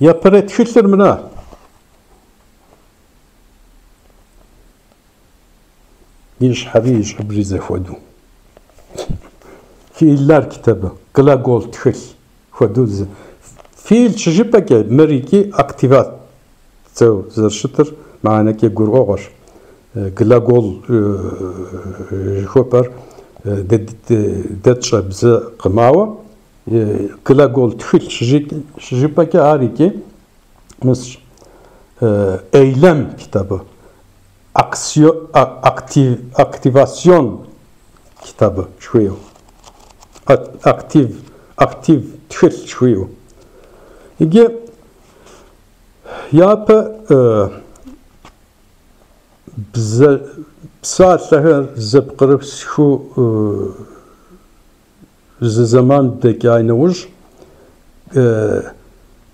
Япэрей тхылъыр мыра. И щхьэри и щӏыбри зэхуэдэу. Fiiller kitabı, глагол тхылъ хуэдэу зы. Fiil щыжыпӏэкӏэ мыр икӏи активацэу зэрыщытыр мыхьэнэкӏэ гурыӏуэгъуэщ. Глагол жыхуэпӏэр дэ тщӏэ бзэкъым, ауэ глагол тхылъ щыжыпӏэкӏэ ар икӏи мыс eylem kitabı, aktivasyon kitabı жыхуиӏэу, актив, актив тхылъ жыхуиӏэу. Иджы япэ бзэ псалъэхэр зэпкърысхыу зы зэман дэкӏа нэужь,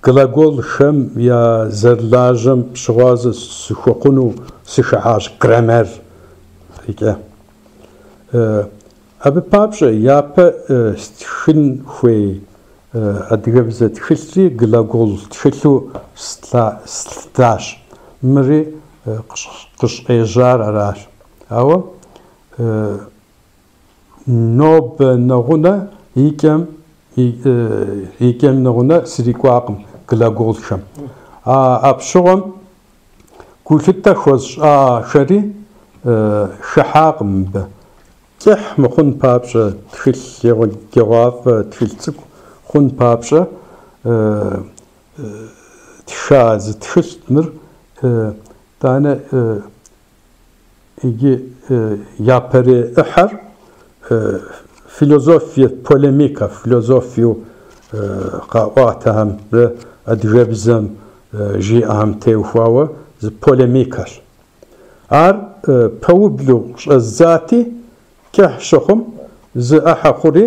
глаголхэм я зэрылажьэм щыгъуазэ сыхуэхъуну сыхыхьащ gramerкӏэ. Абы папщӏэ япэ стхын хуей адыгэбзэ тхылъри глагол тхылъу слъытащ. Мыри къыщӏежьар аращ. Ауэ нобэ нэгъунэ икӏэм икӏэм нэгъунэ срикӏуакъым глаголхэм. Апщыгъуэм гулъытэ хуэсщӏахэри хыхьакъым мыбы. Кӏыхь мыхъун папщӏэ, тхылъ егъэджэгъуафӏэ, тхылъ цӏыкӏу хъун папщӏэ тха зы тхылът мыр. Итӏанэ иджы япэрей ӏыхьэр философие полемикэ, философиеу къаӏуатэхэмрэ адыгэбзэм жиӏэхэм теухуауэ зы полемикэщ. Ар пэублу щӏэздзати, кӏыхь щыхъум зы ӏыхьэ хъури,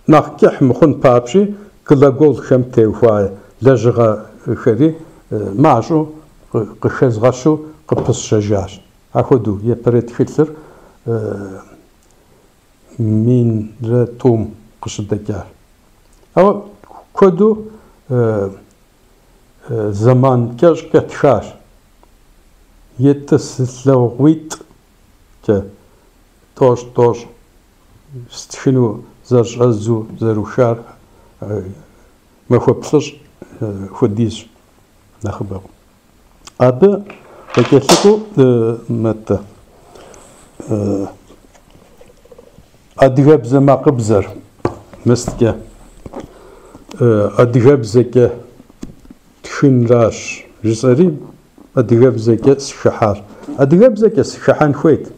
нэхъ кӏыхь мыхъун папщӏи глаголхэм теухуа лэжьыгъэхэри мащӏэу къыхэзгъэщу къыпысщэжащ. Апхуэдэу япэрей тхылъыр 1002-м къыщыдэкӏар. Ауэ куэду зэман кӏэщӏкӏэ тхащ. Етӏысылӏэгъуитӏкӏэ тӏощӏ-тӏощӏ стхыну зэрыщӏэздзэу зэрухар махуэ плӏыщӏ хуэдизщ, нэхъыбэкъым. Абы къыкӏэлъыкӏуэу мэтӏэ адыгэбзэ макъыбзэр мысткӏэ адыгэбзэкӏэ тхынращ жысӏэри адыгэбзэкӏэ сыхыхьащ. Адыгэбзэкӏэ сыхыхьэн хуейт.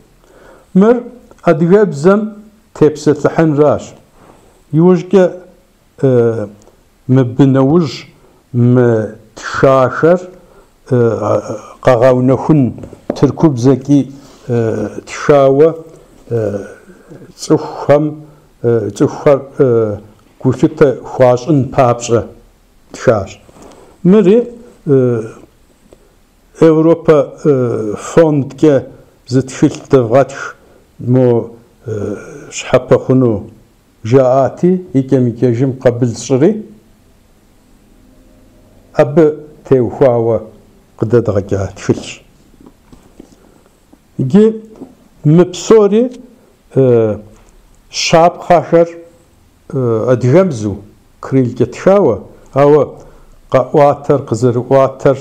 Мыр адыгэбзэм тепсэлъыхьынращ. Иужькӏэ мыбы нэужь мы тхахэр къэгъэунэхун тыркубзэкӏи тхауэ цӏыхухэм цӏыхухэр гулъытэ хуащӏын папщӏэ тхащ. Мыри Европэ фондкӏэ зы тхылъ дывгъэтх мо щхьэпэ хъуну жаӏати, икӏэм-икӏэжым къабыл сщӏыри, абы теухуауэ къыдэдгъэкӏа тхылъщ. Иджы мы псори щапхъэхэр адыгэбзэу кириллкӏэ тхауэ, ауэ къэӏуатэр къызэрыӏуатэр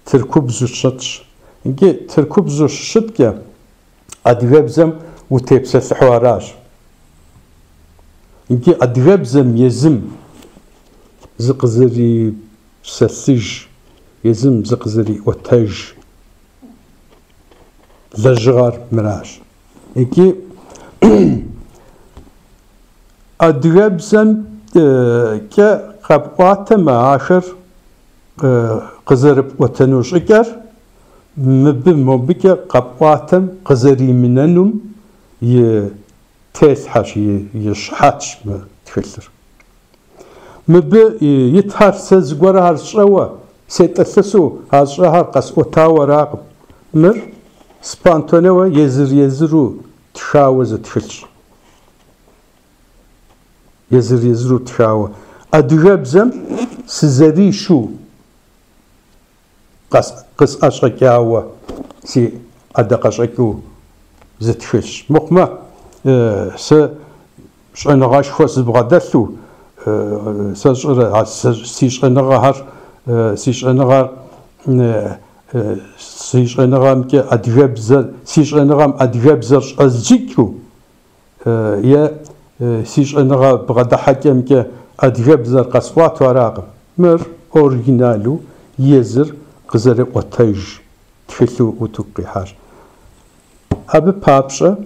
тыркубзэу щытщ. Иджы тыркубзэу щыщыткӏэ адыгэбзэм утепсэлъыхьу аращ. Иджы адыгэбзэм езым зыкъызэрипсэлъыж, езым зыкъызэриӏуэтэж лэжьыгъэр мыращ. Икӏи адыгэбзэмкӏэ къэпӏуатэмэ, ахэр къызэрыпӏуэтэну щӏыкӏэр мыбы мобыкӏэ къэпӏуатэм къызэримынэнум и телъхьэщ, и щыхьэтщ мы тхылъыр. Мыбы итхэр сэ зыгуэрхэр сщӏэуэ, сетӏылъысу а сщӏэхэр къэсӏуэтауэ аракъым. Мыр спонтанеуэ езыр-езыру тхауэ зы тхылъщ. Езыр-езыру тхауэ. Адыгэбзэм сызэришу къысӏэщӏэкӏауэ си ӏэдакъэщӏэкӏыу зы тхылъщ. Мыхъумэ, сэ щӏэныгъэшхуэ сыбгъэдэлъу, сэ щӏырэ си щӏэныгъэхэр, си щӏэныгъэр, си щӏэныгъэмкӏэ адыгэбзэр, си щӏэныгъэм адыгэбзэр щӏэзджыкӏыу, е си щӏэныгъэ бгъэдыхьэкӏэмкӏэ адыгэбзэр къэсӏуатэу аракъым. Мыр оригиналу езыр къызэрыӏуэтэж тхылъу утыку къихьащ. Абы папщӏэ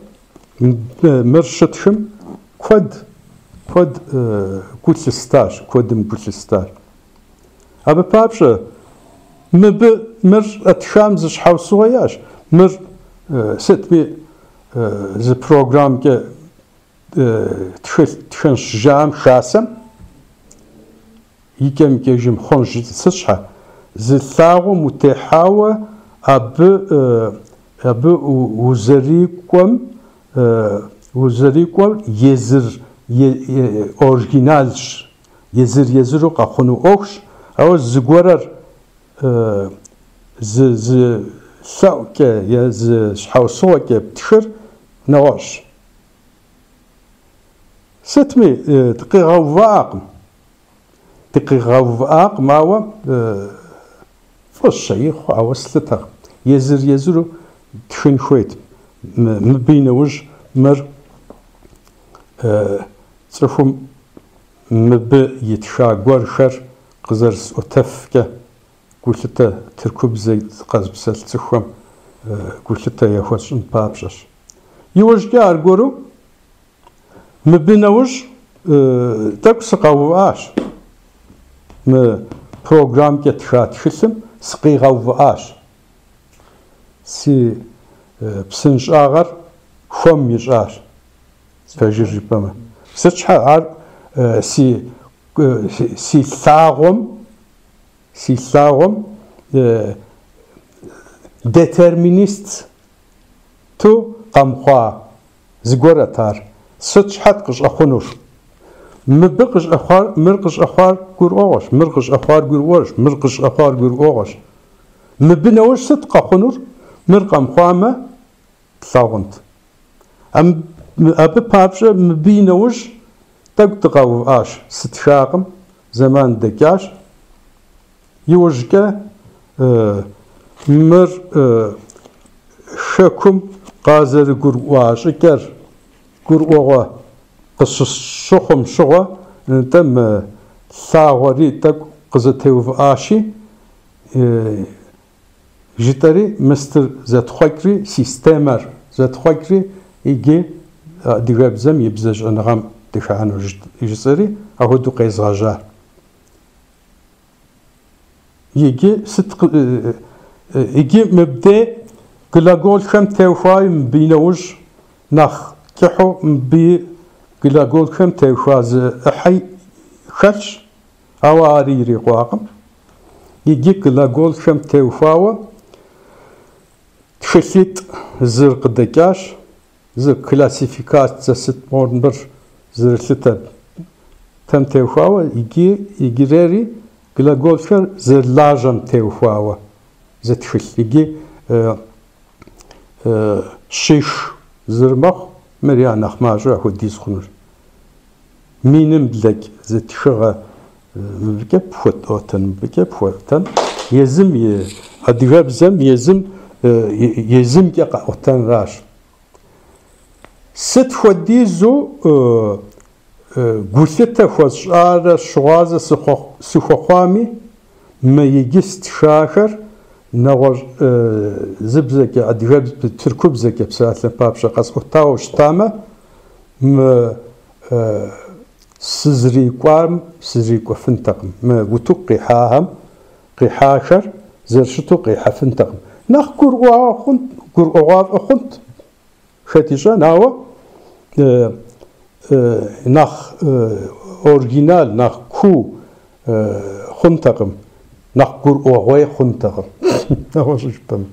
мыр щытхым куэд, куэд гу лъыстащ, куэдым гу лъыстащ. Абы папщӏэ мыбы мыр щӏэтхам зы щхьэусыгъуэ иӏэщ. Мыр сытми зы программкӏэ тхылъ тхынщ жаӏэм хасэм, икӏэм-икӏэжым хъунщ сыт щхьэ, зы лъагъуэм утехьауэ абы абы узэрикӏуэм узэрикӏуэр езыр оригиналщ, езыр-езыру къэхъуну ӏуэхущ, ауэ зыгуэрэр зы зы лъэӏукӏэ е зы щхьэусыгъуэкӏэ птхыр нэгъуэщӏщ. Сытми, дыкъигъэувыӏакъым. Дыкъигъэувыӏакъым, ауэ фӏыщэ ихъу, ауэ слъытэкъым. Езыр-езыру тхын хуейт. Мыбы и нэужь мыр цӏыхум мыбы итха гуэрхэр къызэрысӏуэтэфкӏэ гулъытэ тыркубзэ къэзыпсэлъ цӏыхухэм гулъытэ яхуэсщӏын папщӏэщ. Иужькӏэ аргуэру мыбы нэужь тӏэкӏу сыкъэувыӏащ. Мы программкӏэ тха тхылъым сыкъигъэувыӏащ. Си псынщӏагъэр хуэм ищӏащ, пэжыр жыпӏэмэ. Сыт щхьэ ар си си лъагъуэм си лъагъуэм детерминисту къэмыхъуа зыгуэрэт ар. Сыт щхьэт къыщӏэхъунур? Мыбы къыщӏэхъуар, мыр къыщӏэхъуар гурыӏуэгъуэщ, мыр къыщӏэхъуар гурыӏуэгъуэщ, мыр къыщӏэхъуар гурыӏуэгъуэщ. Мыбы нэужь сыт къэхъунур? Мыр къэмыхъуамэ, тлъагъунт. Абы папщӏэ мыбы и нэужь тӏэкӏу дыкъэувыӏащ, сытхакъым, зэман дэкӏащ. Иужькӏэ мыр хэкум къазэрыгурыӏуа щӏыкӏэр гурыӏуэгъуэ къыщыхъум щыгъуэ, нтӏэ мы лъагъуэри тӏэкӏу къызэтеувыӏащи, жытӏэри мыстыр зэтхъуэкӏри, системэр зэтхъуэкӏри, иджы адыгэбзэм и бзэщӏэныгъэм дыхыхьэну жысӏэри, апхуэдэу къезгъэжьа. Иджы сыт иджы мыбдей глаголхэм теухуауи мыбы и нэужь нэхъ кӏыхьу мыбы глаголхэм теухуа зы ӏыхьэ хэлъщ, ауэ ари ирикъуакъым. Иджы глаголхэм теухуауэ тхылъитӏ зыр къыдэкӏащ, зы классификацэ сыт мор мыр зэрылъытэм теухуауэ, иджы иджырейри глаголхэр зэрылажьэм теухуауэ зы тхылъ. Иджы щих зыр мэхъу, мыр я нэхъ мащӏэу апхуэдиз хъунущ. Миным блэкӏ зы тхыгъэ мыбыкӏэ пхуэтӏуэтэн, мыбыкӏэ пхуэтӏуэтэн, езым и адыгэбзэм езым езымкӏэ къэӏуэтэнращ. Сыт хуэдизу гулъытэ хуэсщӏарэ щыгъуазэ сыхуэхъуами, мы иджы стхахэр нэгъуэщӏ зы бзэкӏэ, адыгэбзэ, тыркубзэкӏэ псалъэм папщӏэ къэсӏуэтауэ щытамэ, мы сызрикӏуам сызрикӏуэфынтэкъым. Мы утыку къихьахэм къихьахэр зэрыщыту къихьэфынтэкъым. Нэхъ гурыӏуэгъуафӏэ хъунт, хэт ищӏэн, ауэ нэхъ оригинал, нэхъ куу хъунтэкъым, нэхъ гурыӏуэгъуей хъунтэкъым. Нэгъуэщӏу жыпӏэмэ.